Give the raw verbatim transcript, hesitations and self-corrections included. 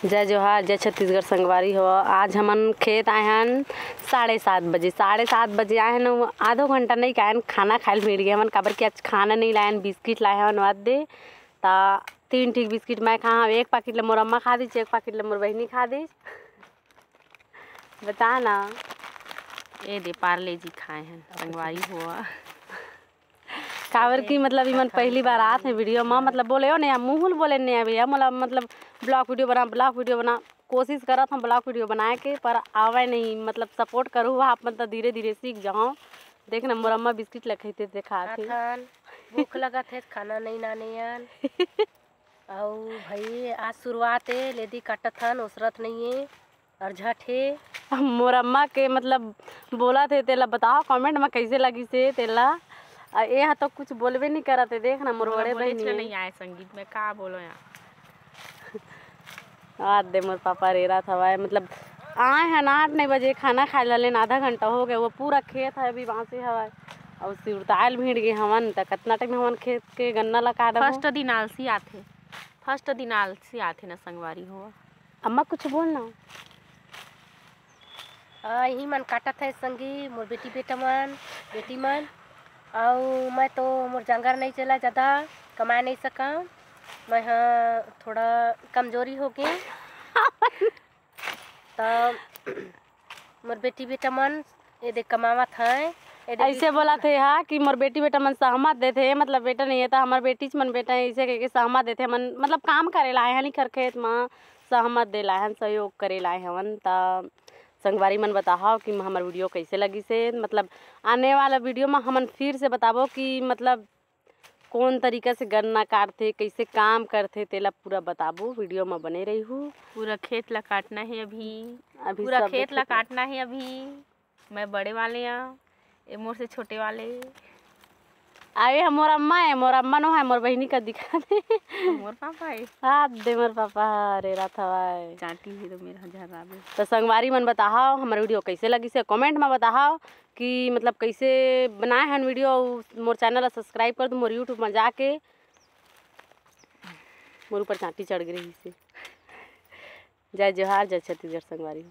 जय जोहार, जय छत्तीसगढ़ संगवारी हो। आज हमन खेत आए हन साढ़े सात बजे। साढ़े सात बजे आए हन, आधो घंटा नहीं आए हन, खाना खाए ल मिल गए हमन, काबर कि आज खाना नहीं लाए हन, बिस्किट लाए हन, वाद दे। ता तीन ठीक बिस्किट मैं खा हव, एक पाकिट ल मोर अम्मा खा दिस, एक पाकिट ल मोर बहिनी खा दिस। बता ना। ए दे पार्ले जी खाए हन, संगवारी हो। काबर कि मतलब इमन पहली बार आत हे वीडियो में, मतलब बोले हो नहीं, मुँह बोले नहीं भैया, मोला मतलब ब्लॉग वीडियो बना, ब्लॉग वीडियो बना, कोशिश करत हम ब्लॉग वीडियो बनाए के, पर आवे नहीं, मतलब सपोर्ट करू आप, मतलब धीरे धीरे सीख जाओ। देख ना, मोर अम्मा बिस्किट ल खैते दिखात हे। खाथन, भूख लगत हे, खाना नहीं नाने अन। अउ भाई, आज शुरुआत हे, लेदी काटत हन, ओसरत नहीं हे, और झट हे। मोर अम्मा के मतलब बोलत हे, तेला बताओ कमेंट में कैसे लगिस हे तेला। अ, ए ह तो कुछ बोलबे नहीं करत हे, देख ना, मोर मोला बड़े बोले बहिनी छे हे। नहीं आए संगीत में, का बोलो यहाँ। आज दे मोर पापा रेरा थवाए, मतलब आए हन आठ नौ बजे, खाना खाए ला लेन आधा घंटा हो गए, वो पूरा खेत है अभी बांसे हवाए। और सिरताल भीड़ गए हवन, त कितना टाइम हवन खेत के गन्ना ला काटबो। फर्स्ट दिन आलसी आथे, फर्स्ट दिन आलसी आथे ना संगवारी हो। अम्मा कुछ बोल ना। आ, इही मन काटत है संगी, मोर बेटी बेटा मन, बेटी मन। अउ मैं तो मोर जांगर नहीं चला, ज़्यादा कमाए नहीं सकम। मैं ह थोड़ा कमजोरी हो गए। त मोर बेटी बेटा मन ये दे कमावत है, ये दे ऐसे बोला थे हा कि मोर बेटी बेटा मन सहमत देथे, मतलब बेटा नहीं है त हमर बेटीच मन बेटा है, ऐसे कह के सहमत देथे मन, मतलब काम करे ला आए हन, इखर खेत म सहमत दे ला आए हन, सहयोग करे ला आए हवन। त संगवारी मन बताहव कि हमर वीडियो कैसे लगिस हे, मतलब आने वाला वीडियो में हमन फिर से बताबो कि मतलब कौन तरीका से गन्ना काटथे, कैसे काम करथे, तेला पूरा बताबो, वीडियो में बने रहिहू। पूरा खेत ला काटना है अभी, अभी पूरा सब खेत ला खेत ला काटना है अभी। मैं बड़े वाले आ, ये मोर से छोटे वाले। अरे हम मोर अम्मा है, मोर अम्मा नो है, मोर बहिनी का दिखा दे। मोर पापा है। हाथ दे मोर पापा, अरे रात हवाए। चांटी ही तो मेरा झर्रा दे। तो संगवारी मन बताहव, हमर वीडियो कैसे लगिस हे, कमेंट में बताहव कि मतलब कैसे बनाए हन वीडियो। अउ मोर चैनल ला सब्सक्राइब कर दू, मोर यूट्यूब में जाके। मोर ऊपर चांटी चढ़ गई रही से। जय जोहार, जय छत्तीसगढ़ संगवारी हो।